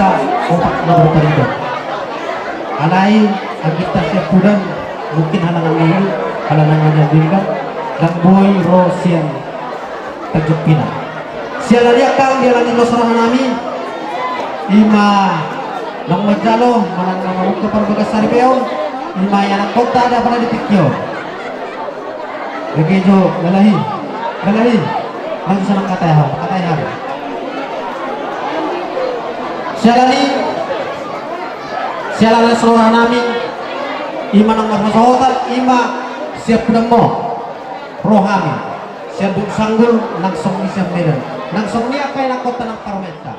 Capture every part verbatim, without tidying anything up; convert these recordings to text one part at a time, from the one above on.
Opat na bertanding. Alai anggiat siampudan, mungkin halangan ni, halangan ni Abingga, ndang boi ro sian Tanjung Pinang. Siala ni i, angka amang, dialani dos roha nami, ima naung manjalo manang na mamungka parbagasan saripeon, ima ianakhonta di apala di tingki on. Bege jo, balahi, balahi. Bagi sana katai ha, katai ha. Siala ni i, siala ni dos roha nami, ima naung marhasohotan, ima siampudanmu. Ro hami sian Dusun Sanggul, nang songon i sian Medan, nang songon i angka ianakhonta nang parumaenta.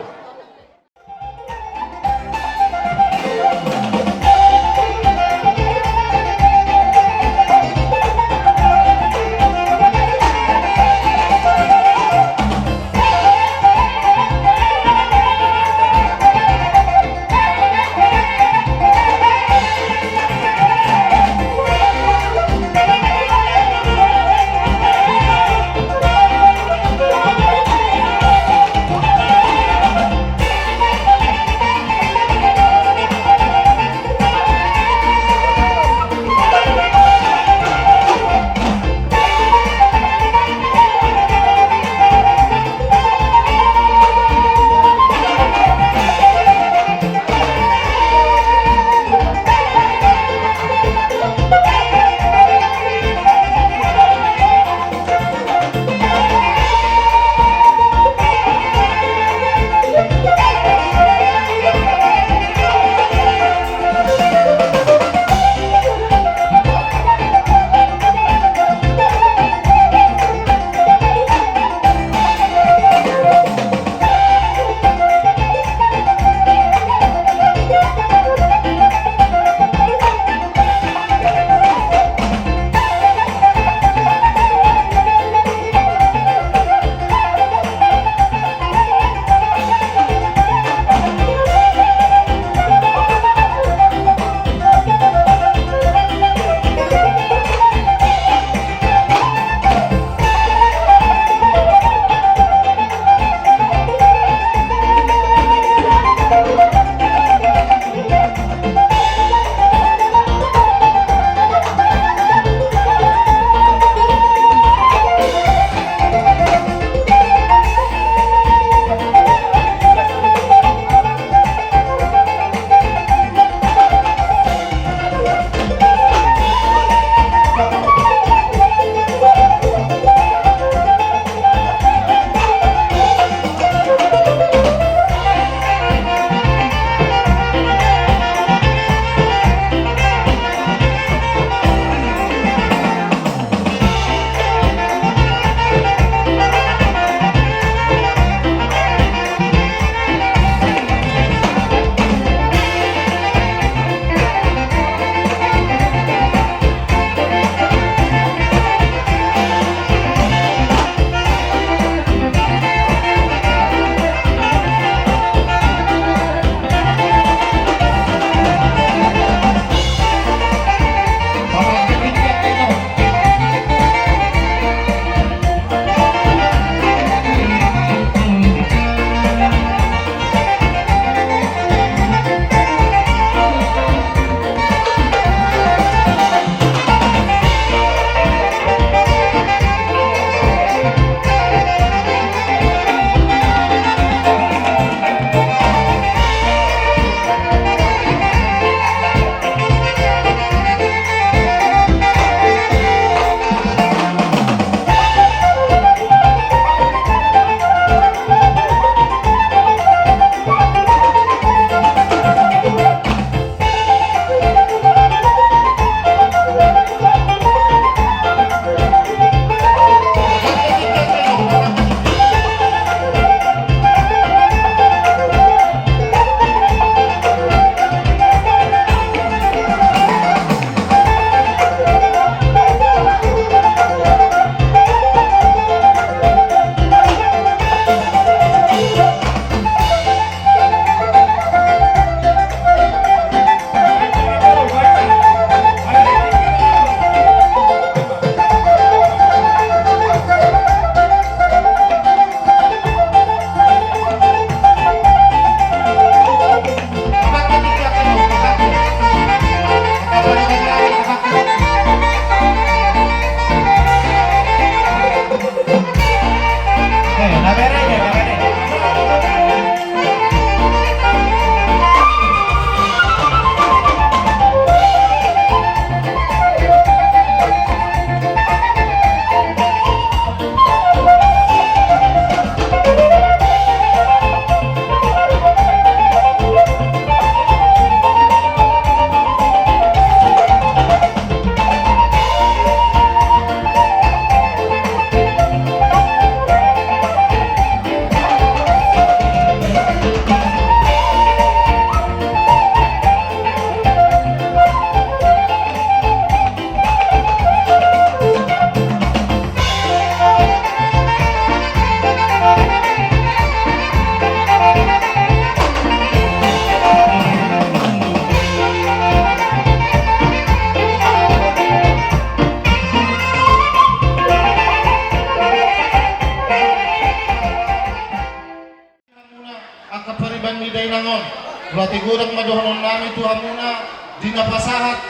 Tapi godang ma dohonon nami tu hamuna, di na pasahat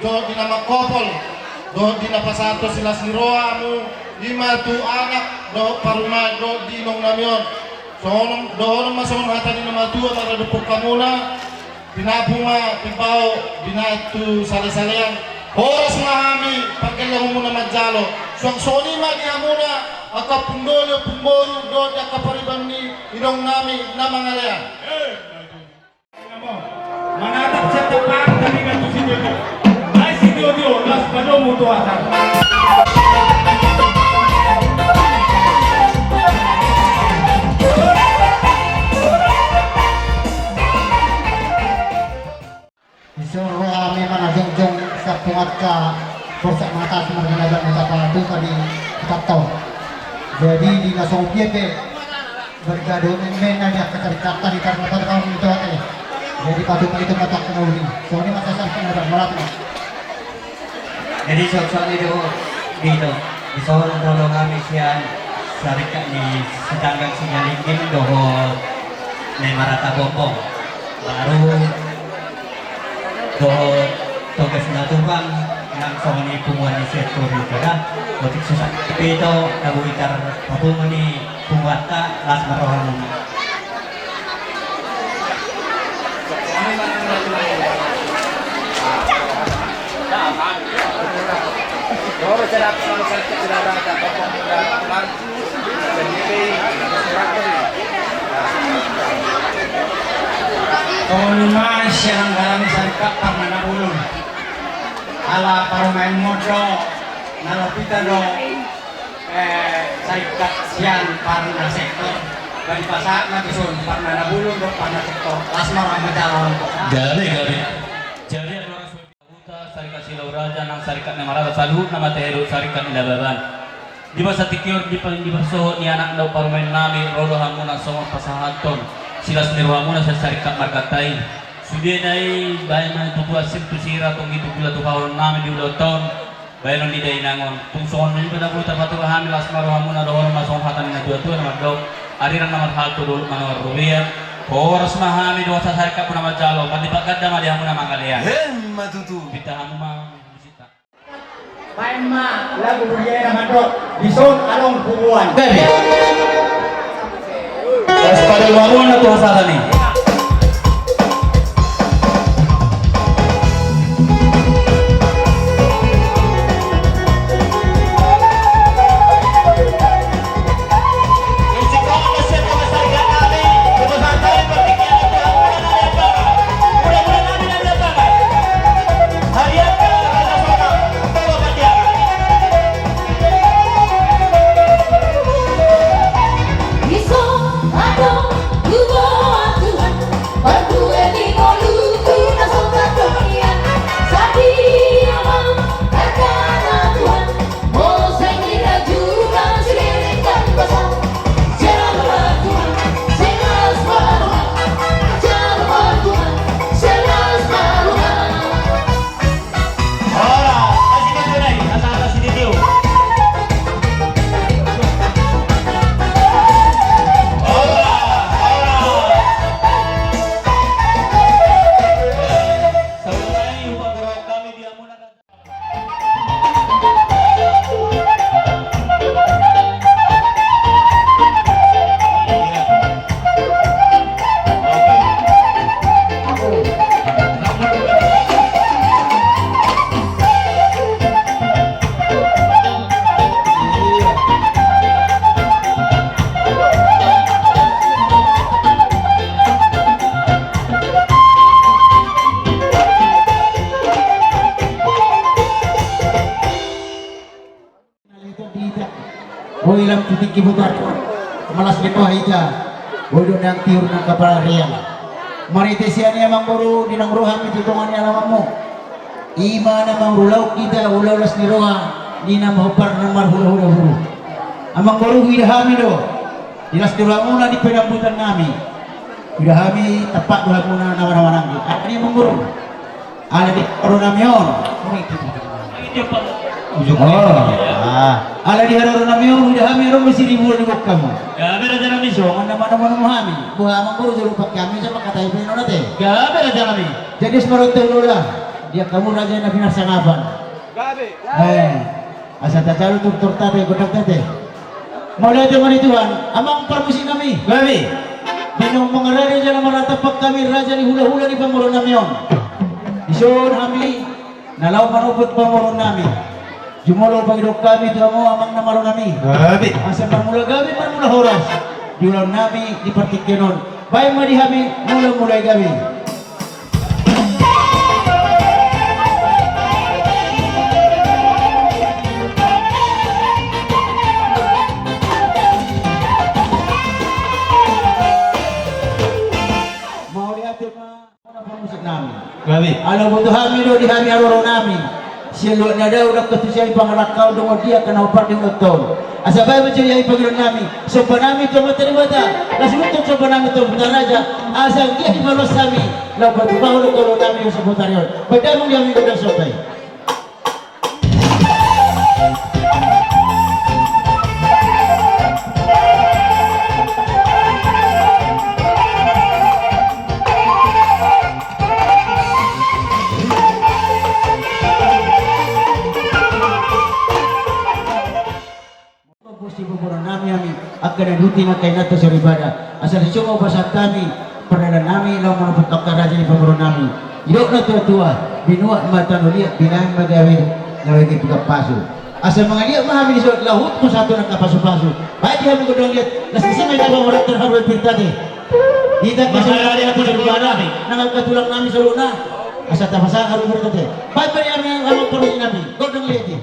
dohot di na mangkopol dohot di na pasahat tu silas ni roha hamu, i ma tu anak dohot parumaen dohot di inong nami on. Songon dohonon ma songon hata ni na matua maradophon hamuna: Tinapu ma timbao, binahen tu salesalean. Horas ma hami pargellengmuna manjalo. Suang songon i ma di hamuna angka ompung doli, ompung boru dohot di angka pariban ni inong nami na mangalean. Manatap sian tampang, taringot tu sitio-tio. Ai sitio-tio, las padomu tu hasar. Dison roha memang na jongjong sapungatta, borsak mata sumarga na bang ucapa tu tadi katattau. Jadi di na songon dia pe bergado memang na dia kecerikatan di tarna pada kamu itu ate. Jadi patut itu mata kena uli. Soalnya mata saya kena ada melatih. Jadi sok-sok itu, gitu. Dison ro do hami sian Sarikat ni Sitanggang Sigalingging dohot ni Marata Bombong. Baru dohot Togas Natuban nang songon i punguan ni Sianturia, da. Otik susa pito na boi tarpapungu ni punguanta, las ma rohamuna. Songon i ma sian anggaran ni sarikat Parmana Bulung. Ala parumaen mondo na lopita do, eh, sarikat sian Parna Sektor. Bani pasahat ma tuson Parmana Bulung do Parna Sektor. Las ma roha manjalo. Gabe, gabe. Jadi, huta Sarikat Silau Raja nang Sarikat ni Marata saluhutna ma tahe dohot Sarikat ni Lababan. Di bagasan tingki on, di pa-, di parsohot ni anak dohot parumaen nami, ro do hamuna songon pasahathon silas ni rohamuna sian sarikat marganta i. Sudena i baen ma tutu asing tu sira, tonggi tu gula tu haholon nami di ulaonta on. Baenon ni dainang on, tung songon i pe na boi tarpatupa hami, las ma rohamuna, dohonon ma songon hata ni na tua-tua na mandok: Arirang na marhalto, dolok manuhor robean. Horas ma hami dohot sasarikat muna manjalo, mandipak ganda ma di hamu na mangalean. Emma tutu. Pinta hamu ma musikta. Baen ma lagu budiana mandok: Dison adong huboan. Gabe. Las padomu na tu hasahatan i. Boi lam tu tingki butar, malas ni roha hita. Boi do nang tiur nang kapala reang. Marhite sian i, amangboru, di naung ro hami tu tonga ni alamanmu, i ma na mangulahon hita ulaon las ni roha ni na mahompar na marhulahula boru. Amangboru, huida hami do di las ni rohamuna di penambutan nami. Huida hami tampak do hamuna na manang-manang. Aha ni, amangboru? Ala di haroro nami on. Ujung. Oh, ah. Ala di haroro nami on, huida hami adong do siribu ni bokkamu. Songon na manomu-nomu hami. Boha amang boru jolo pakke hami, sian mangkatai pe nona te. Gabe raja nami. Jadi semarot te lola. Dia kamu raja na pinarsangapan. Gabe. Eh. Asa tajalu turtur tate godang tate. Mauliate ma di Tuhan, amang parmusik nami. Gabe. Di na mangarade jala maratapak hami raja ni hula-hula ni pamoruon nami on. Dison hami na laho manopot pamoruon nami. Jumolo pangidok hami tu hamu amang na malo nami. Gabe. Asa marmula gabe marmula horas. Di ulaon nami di partingkian on. Baen ma di hami mula-mula gabe. Mauliate ma. Gabe. Ala boto hami do di hami haroro nami. Sian luat na dao dangka tu sian pangarangkau dongan dia kana opar di motol. Asa baen ma jolo i pangidoan nami. Somba nami tu Amanta Debata. Laos uruthon somba nami tu Puta Raja. Asa anggiat dipalos hami. Laho patupahon do tolo nami di sopotarion. Padamung di hami godang somba i. Pos di pamoruon nami hami, angka na duti na angka inanta soripada. Asa disi ma hupasahat hami, pardalanan nami, laho manopot angka raja ni pamoruon nami. Didok na tua-tua, binuat ma tano liat, binahen ma gabe, na bege tu pasu. Asa mangaliat ma hami dison, laho hupasahat tu angka pasu-pasu. Baen di hami godang liat, laos disi ma i na pamoruon terharu pir tate. Hita angka soripada, nang angka tulang nami saluhutna. Asa tapasahat haru pir tate. Baen ma di hami, amang parmusik nami, godang liat i.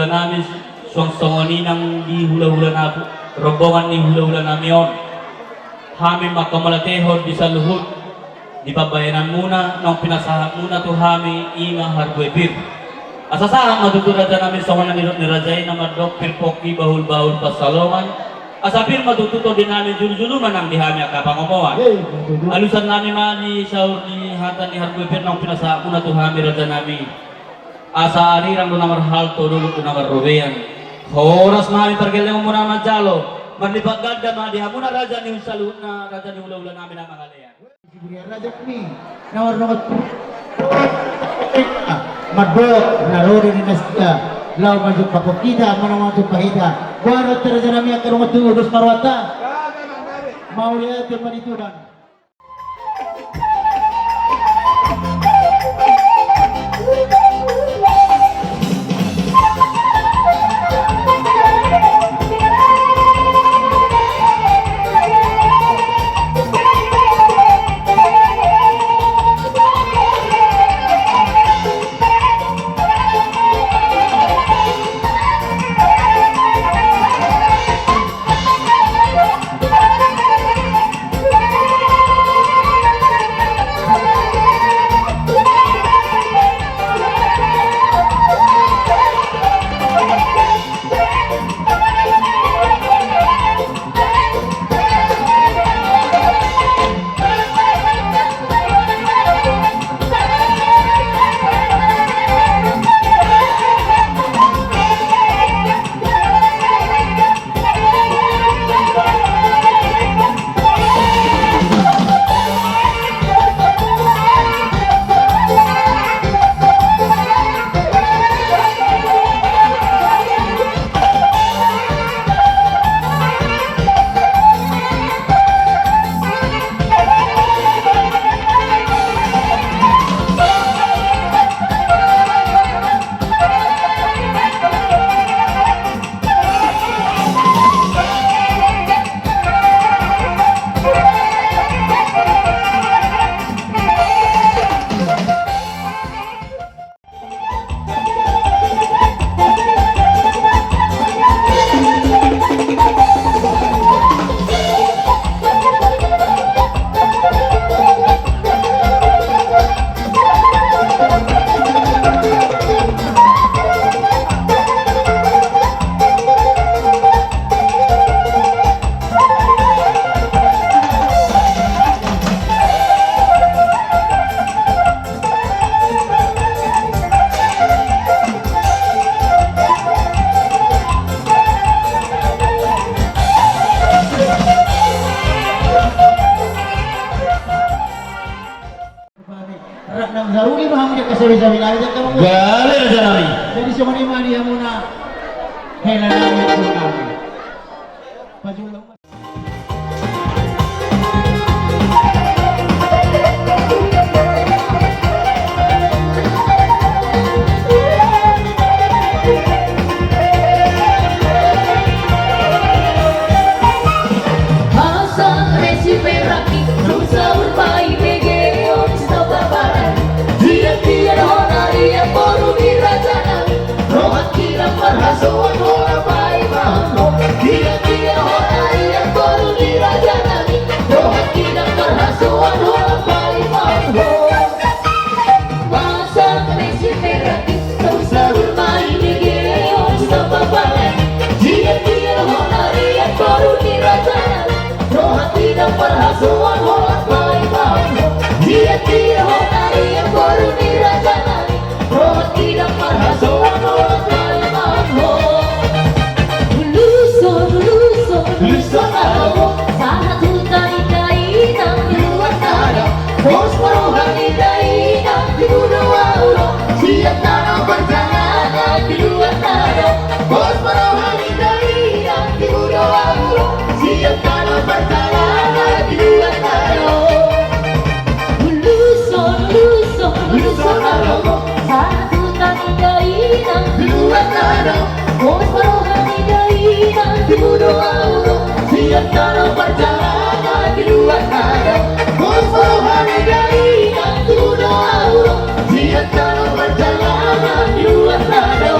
Nami suang songon i nang di hulahula nami, rombongan ni hulahula nami on. Hami manghamauliatehon di saluhut di pambahenanmuna naung pinasahatmuna tu hami, i ma harbue pir. Asa sahat ma tutu raja nami songon na nidok ni raja i na mandok: Pir pongki bahulbahul pansalongan. Asa pir ma tutu tondi nami, julujulu ma nang di hami angka pangomoan. Alusan nami ma di saur ni hata ni harbue pir naung pinasahatmuna tu hami raja nami. Asa arirang do na marhalto, dolok do na marrobean. Horas ma hami pargellengonmuna manjalo, marlipat ganda ma di hamuna raja ni saluhutna, raja ni hulahula nami na mangalean. Siburian raja ni na mardongan, mandok na ro do ninna sita, laho manjumpang hita, manang manjumpang hita. Boha do raja nami angka dongan tubu, dos ma rohanta. Mauliate ma di Tuhan. Rap nang saruni ma hamu di angka sabe-sabe nami di angka mangua. Gale raja nami. Jadi songon i ma di hamuna hela nami, tu nami. Pajolo. Asa resi meraki, dosa urbai bege on. Dia dia hona dia boru di raja nami. Rohangki dang marhasoan holan paima ho. Dia dia hona dia boru di raja nami. Rohangki dang marhasoan holan paima ho. Masa kena si meraki, terus sabur main di geo, sudah bapak. Dia dia hona dia boru di raja nami. Rohangki dang marhasoan holan paima ho. Dia dia hona dia boru di raja nami. Rohangki dang marhasoan holan paima ho. Uluson, uluson, uluson na ro. Sahat huta ni dainang di luar na ro. Pos ma roha ni dainang di budo auro. Sian tano parjalanan di luar na ro. Pos ma roha ni dainang di budo auro. Sian tano parjalanan di luar na ro. Uluson, uluson, uluson na ro. Sahat huta ni dainang di luar na ro. Pos ma roha ni dainang di budo auro. Sian tano parjalanan di luar na ro. Pos ma roha ni dainang di budo auro. Sian tano parjalanan di luar na ro.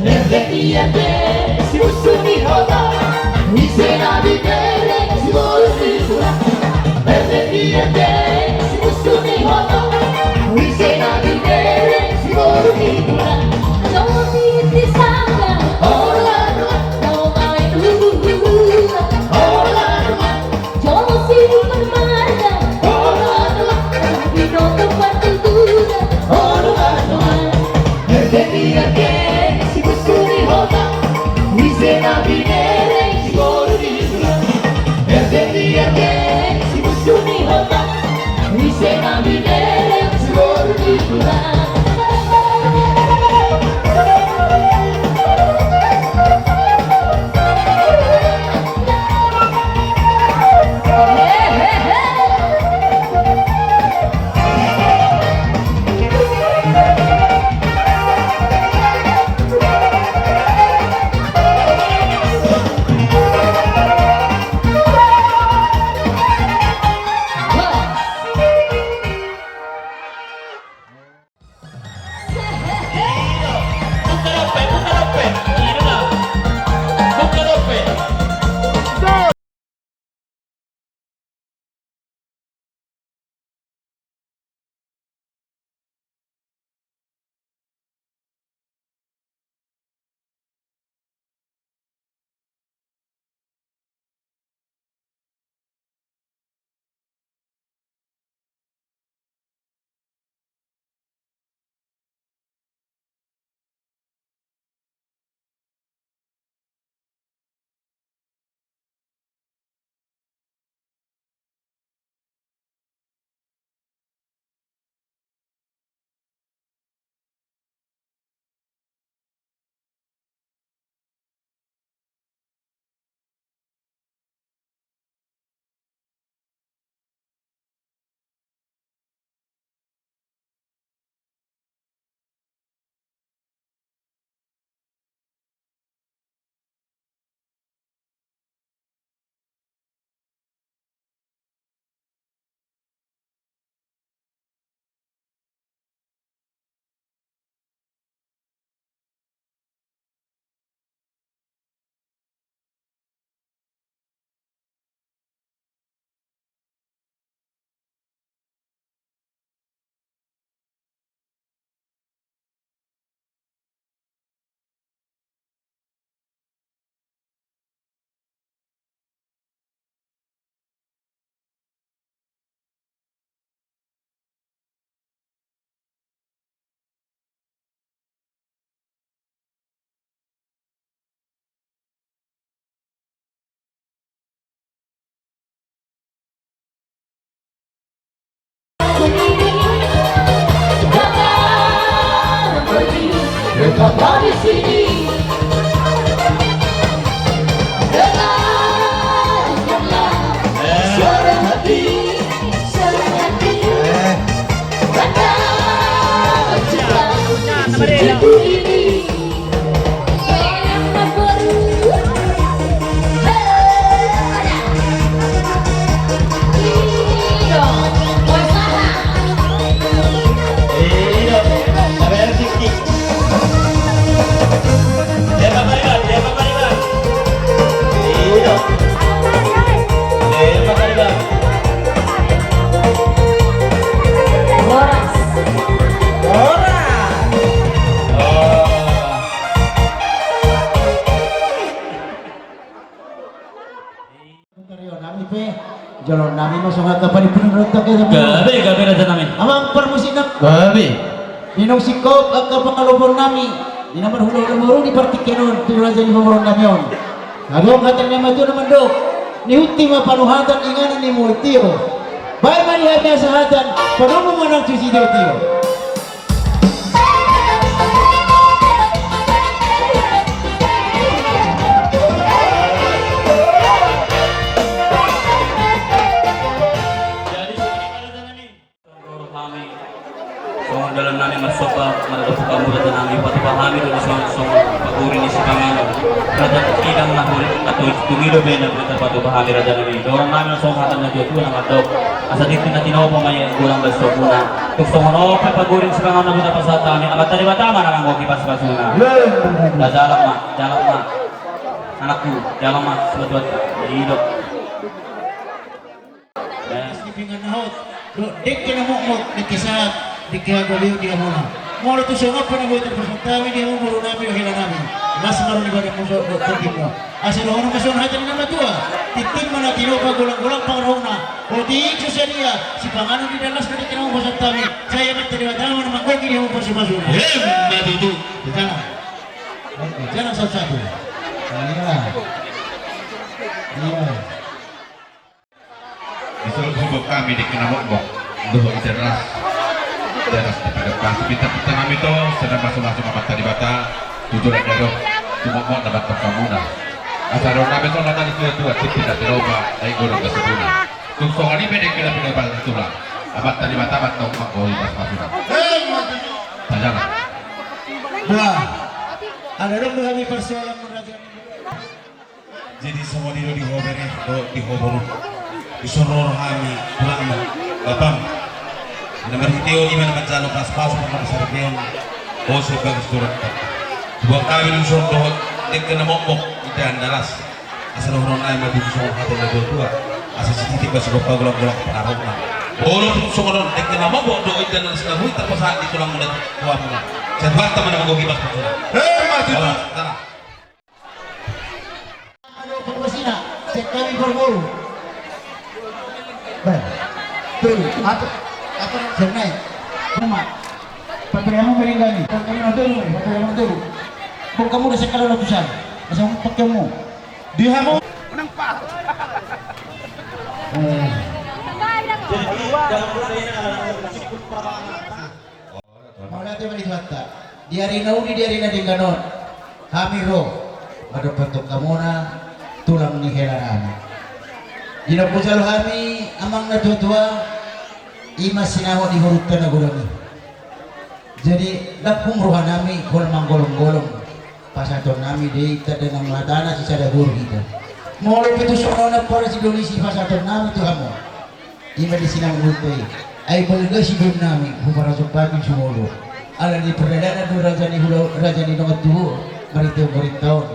Erde ni erde, si musu ni hota, ise na binereng, si boru ni tulang. Erde ni erde, si musu ni hota, ise na binereng, si boru ni tulang. Jolo si di sangga, ora doa, doa main hura, ora doa. Jolo si di marga, ora doa, binoto partituda, ora doa. Erde ni erde, si musu ni hota, ise na binereng, si boru ni tulang. Erde ni erde, si musu ni hota, ise na binereng, si boru ni tulang. Nami pe, jolo nami ma songon angka paripurna dohot angka gabe, gabe raja nami. Amang parmusik nami. Gabe. Ninung singkop angka pangalopon nami, di na marhulahula boru di partingkian on, tu raja ni pamoruon nami on. Adong hata ni na matua na mandok, nihut i ma panuhatan inganan ni mual tio. Baen ma di hami hasahatan, panomu ma nang tu sitiotio. Jadi, songon i ma raja nami. Songon dalan nami marsomba, maradophon hamu raja nami, patupa hami do songon, songon paguri ni sipanganon. Raja nami, dang na huri, atau tung i do bena, bena patupa hami raja nami. Dohonon nami songon hata ni na tuatua na mandok. Asa tintin na tinopa ma ia, golang basomuna. Tung songon on pe paguri ni sipanganon na boi tapasahat hami, Amanta Debata ma na manggohi pasupasuna. Nah, jalan ma, jalan ma. Anakku, jalan ma, suat-suat. I do. Nah. Di pinggan na hot, dohot dengke na mokmok, dengke sahat, dengke hagaleon di hamuna. Molo tung songon on pe na boi tapasahat hami di hamu boru nami dohot hela nami. Las ma ro di badanmu dohot tingkingmu. Asa dohonon ma songon hata ni na matua. Tintin ma na tinopa, golang-golang pangarahutna. Otik so sadia, sipanganon di dalasna, dengke na mokmok, pasahat hami. Sai Amanta Debata ma na manggohi di hamu pasupasuna. Emma tutu. Di sana. Di sana satu-satu. Iya. Iya. Di son huboan hami dengke na mokmok dohot indahan las. Indahan las di pinggan, pinta-pinta nami tu sada masumasu ma Amanta Debata, tu tulang ni roha, tu mokmok na manat hamuna. Asa dohonon nami songon hata ni na tuatua, tintin na tinopa, ai golang basomuna. Tung songon i pe dengke na pinapala ni tulang, Amanta Debata ma na manggohi pasupasuna. Sajalan. Bah, adong do hami parsoalan, raja. Jadi songon i do di ho bere, dohot di ho boru. Di son ro hami tulangmu, bapam. Na marhite on i ma na manjalo pasupasuna, pasaripeon. Boso bagas turut. Buat kami di son dohot dengke na mokmok, indahan las. Asa dohonon nami ma tutu songon hata ni na tuatua. Asa sititik ma sigompa, golang-golang pangarahutna. Molo tung songon on dengke na mokmok dohot indahan las na boi tapasahat di tulangmuna, tuamuna. Sai Tuhanta ma na manggohi pasupasuna. Emma tutu. Aduh, pembesina, cek kami berguru. Baik. Tuh, apa? Apa? Senai. Nama. Patriamu meringani. Patriamu tolu, patriamu tolu. Bukan kamu udah sekali ratusan. Masa mau pakai mu? Di hamu. Menang, Pak. Eh. Jadi, dalam budaya ini ada cukup perang. Mauliate ma di Tuhanta. Di ari na uli, di ari na denggan on, hami ro mandophon tu hamuna, tulang ni hela nami. Di na hujalo hami, amang na tuatua, i ma sinamot ni borunta na godang i. Jadi, dang hum roha nami holan manggolom-golom. Pasahaton nami do i, tanda na manghatahon sisada boru hita. Molo pe tung songon on, ampa raja ni dolok i, pasahaton nami tu hamu. I ma di sinamot ni borunta i. Ai balga siboan nami, huparajong hami sumolo. Ala ni pardalanan do raja ni hula, raja ni dongan tubu, marhite pamoruonta on.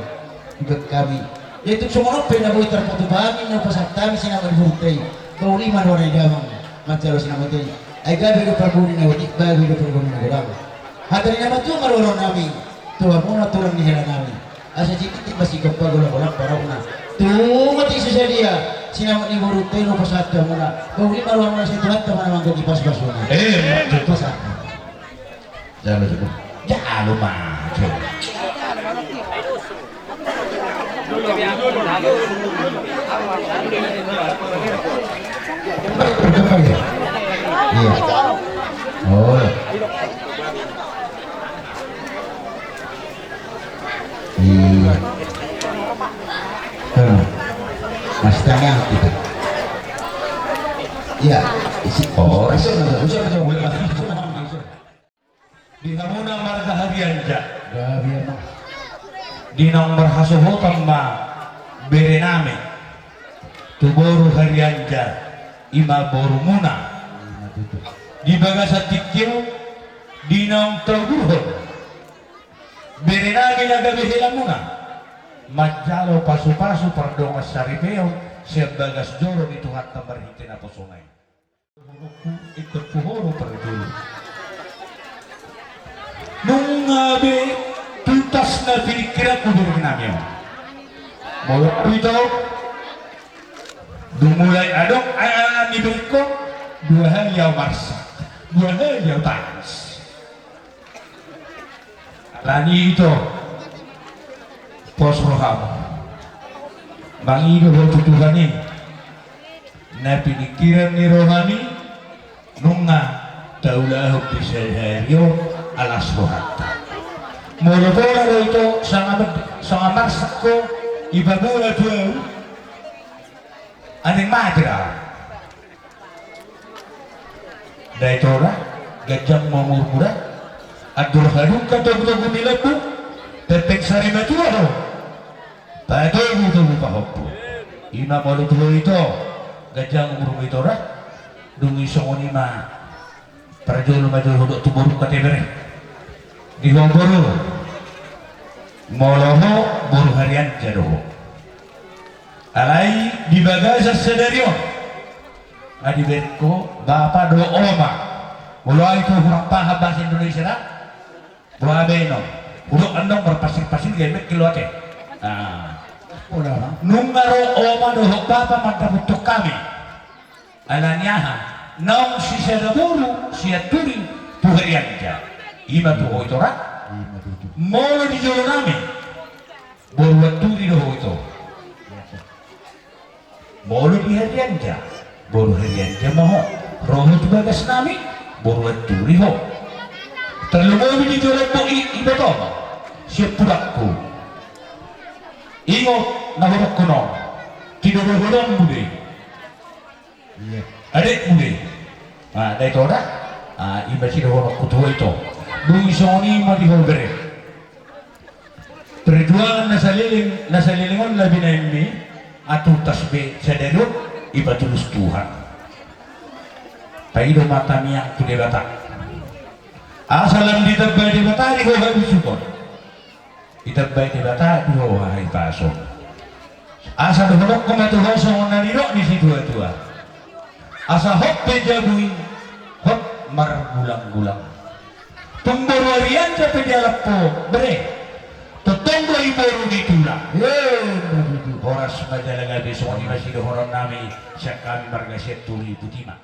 Ibat hami. Ia tung songon on pe na boi tarpatupa hami, na pasahat hami sinamot ni borunta i. Pauli ma roha ni damang manjalo sinamot i. Ai gabe do parbue na otik, gabe do parbue na godang. Hata ni na matua ma dohonon nami tu hamuna, tulang ni hela nami. Asa sititik ma sigompa, golang-golang pangarahutna. Tung otik so sadia sinamot ni borunta i, na pasahat hamuna. Pauli ma rohamuna, sai Tuhanta ma na manggohi pasupasuna. Eh, pasahat. Jalo, jalo. Jalo ma. Iya. Oh. Iya. Tuh. Masih tanya kita. Iya, isi. Oh, isi, isi, isi, isi. Di hamuna marga Harianja. Di naung marhasohotan ma bere nami tu boru Harianja, i ma borumuna. Di bagasan tingki on, di naung taugurhon bere nami na gabe helamuna, manjalo pasupasu pardongan saripeon sian bagas joro ni Tuhanta marhite naposona i. Ingkon tu ho do parjolo. Nunga be tuntas na piningkiranku bere nami on. Molo hita on, Dung mulai adong anak-anak ni bengkok, dua hali au marsak, dua hali au tangis. Alani i ito, pos roham. Mangido ho tu Tuhan i na piningkiran ni rohami, nunga taulahon di sadari on alas rohanta. Molo pola do ito sanga marsak ho, ipaboa tu au, aning mate da. Dae tora, ganjang ma umurmu da. Andor halumpang togu-togu ni lambung, pengpeng sari matua ho. Patogu-togu pahompu. Ima molo tu ho ito, ganjang umurmu ito da. Dung i songon i ma parjolo ma jolo hudok tu borungku ate bere. Di ho boru, molo ho boru Harianja do ho. Alai di bagasan sadari on nga dibaen ho bapa dohot oma. Molo au ito hurang paham bahasa Indonesia da. Boha be no. Hudok annon marpasir-pasir, gabe mengkel ate. Nunga ro oma dohot bapa mandapothon hami. Alani aha? Naung sisada boru sianturi tu Harianja. Ima tu ho ito da. Molo di jolo nami, boru Anturi do ho ito. Molo di Harianja, boru Harianja ma ho. Ro ho tu bagas nami, boru Anturi ho. Tarlumobi di jolo i, ibotom sian pudangku. Ingot na hudokhon on. Tido do ho do muse. Adekmu do i. Dae tora. Ima sidohononku tu ho ito. Dung i songon i ma di ho bere. Perjuangan na saleleng, na saleleng on na binaenmi, nga tuntas be sadari on, ipatulus Tuhan. Paido ma tangiang tu Debata. Asa lam ditambai Debata di ho habisuhon. Ditambai Debata di ho hahipason. Asa dohononku ma tu ho songon na nidok ni situa-tua. Asa hot pe jabu i, hot margulang-gulang. Tung boru Harianja pe dialap ho bere. Tongtong do i boru ni tulang. Horas ma jala gabe, songon i ma sidohonon nami sian hami marga Sianturi, botima.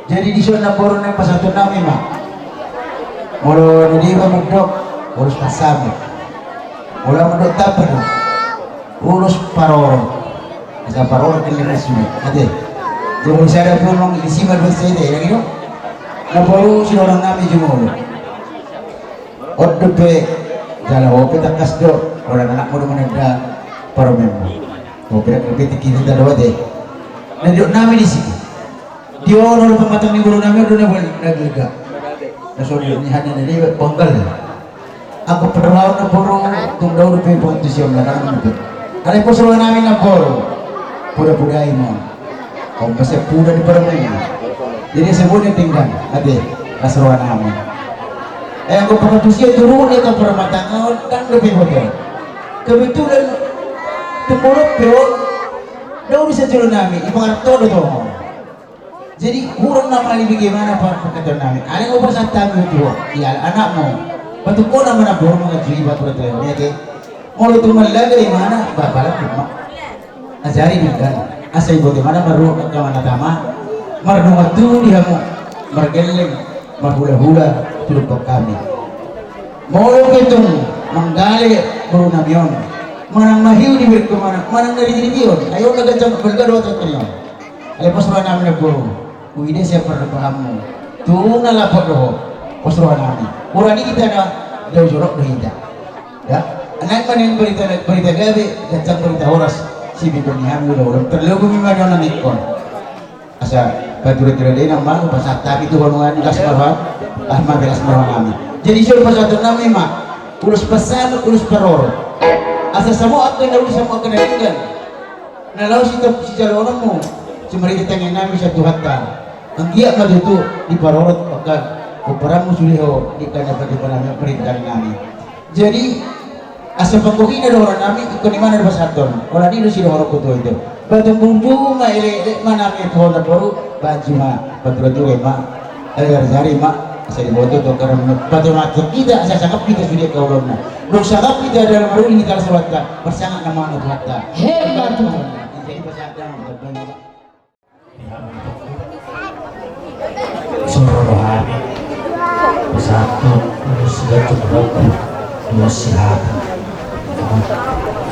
Jadi dison namboru na pasahaton nami ma. Molo na deba mandok, ulos pasamit. Molo mandok tamba do, ulos parorot. Asa parorot kena sume ate. Jadi molo sada pulung isi ma dua sete lagi do. Namboru sidohonon nami jumolo. On dope, jala ho pe tangkas do, holan anakmu do mananda parumaenmu. Ho pe, ho pe tingki hita do ate. Na didok nami disi, di on do pamatang ni boru nami on do na boi na gaga. Na so didok ni hana na deba panggal. Anggo parulaon namboru, tung dao dope pangantusion na nang dope. Alai pos roha nami namboru. Poda-podai ma on. Ompas sian poda ni parompuan. Jadi sebutnya tinggal ate, las roha nami. Eh, anggo pangatusia turun ya ka permatangaon, kan lebih betul. Kebetulan temuruk peon, daun di sajolo nami, ibarat todo to. Jadi hurang nama ni bagaimana pak pangkatuan nami. Ada yang opas kami itu, ya anakmu. Betul kau nama na bohong mengaji batu itu ya, oke. Molo tung mallaga di mana, bapak lah cuma. Ajari denggan, asa iboto ma na marruak angka anak tama, mardongan tubu di hamu, margelleng, marhulahula, turut hami. Molo pe tung manggale boru nami on, manang mahiu di birku manang, manang na di diri on, ayo na gancang balga do otot ni on. Ale pos roha nami na boru. Uida sian pardopahanmu. Tung na lapot do ho. Pos roha nami. Ora di hita na dao jorok do hita. Ya. Nang manen berita, berita gabe, gancang berita horas. Si bibir ni hami udah udah terlalu memang nang ikon. Asa patura-tura dei nang mau pasahat hami tu honuan las marhon. Ah, mari las marhon nami. Jadi siapa pasahat nami ma. Ulos pasahat, ulos paror. Asa samo akan na ulos samo akan na tinggal. Na laos sitop sijalononmu, simarita tangiang nami sian Tuhanta. Anggiat ma tutu diparorot angka pomparanmu sude ho di kana pati panami perintahan nami. Jadi asa panggohina dohonon nami, ingkon imana do pasahaton. Ola ni do sidohonon kutu itu. Batu bumbu ma ele ele ma nami tuhona boru baju ma patura ture ma. Ayo jari ma, asa diboto tu angka na pato mato kita, asa sangkap kita sude kaulonna. Dung sangkap kita dalam maruli kita las rohanta, parsangap nama na Tuhanta. Hebat. Jadi pasangan. Soro rohani. Satu, terus satu berapa? Dua sihat.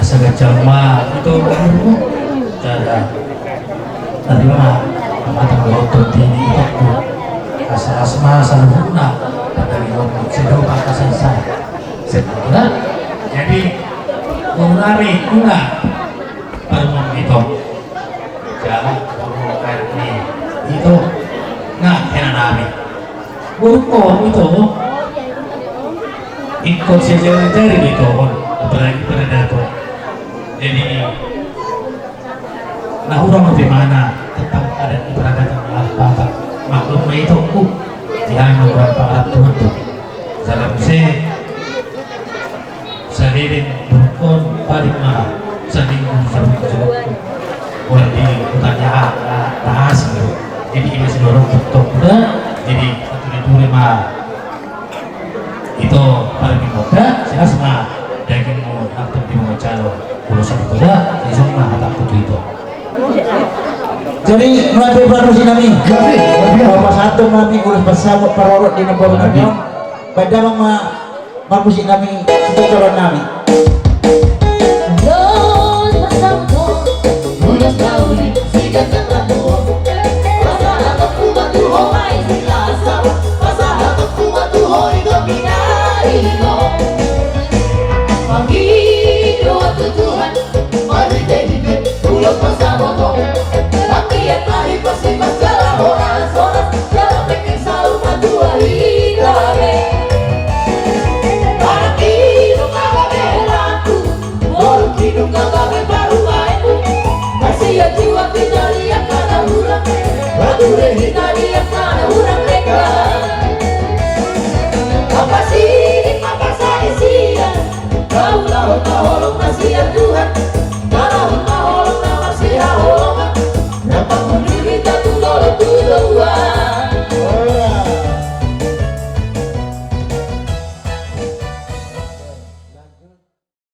Asa gancang ma ito, cara tadi ma mata melotot di itokku. Asa asma saluhutna pada melotot sedo maka selesai. Sebenarnya jadi mengurangi guna permon itu. Jalan permon air ni itu. Nah, kena nami. Buruk itu. Ingkon sejari-jari itu, apalagi pada dato. Jadi na hurang pe mana tentang adat peradaban Batak. Maklum ma itokku. Jangan hurang pangarat Tuhan tu. Salam se. Sadeden burkon paling ma sadinggu sabun sabun. Buat di hutannya ah, ah, bahas gitu. Jadi ini sidorong tok tok udah. Jadi satu ribu lima. Ito paling di moda, silas ma daging mu, hampir di moda calo. Kalau satu udah, isong ma hatak putih itu. Jadi melatih produksi nami. Jadi, jadi. Bapak satu nami, ulos pasahat parorot di nomor nami. Pada mama Marmusik nami, sitotoron nami. Ulos pasahat, ulos tauli, sigancang rambu. Pasahatonku ma tu ho, mai silasa. Pasahatonku ma tu ho, ito pinarino. Mangido tu Tuhan. Marhite-hite ulos pasahaton. Tapi ia tadi pasti masalah horas-horas. Jala pengen saur matua hita be. Anak hidung kagak belaku. Boru hidung kagak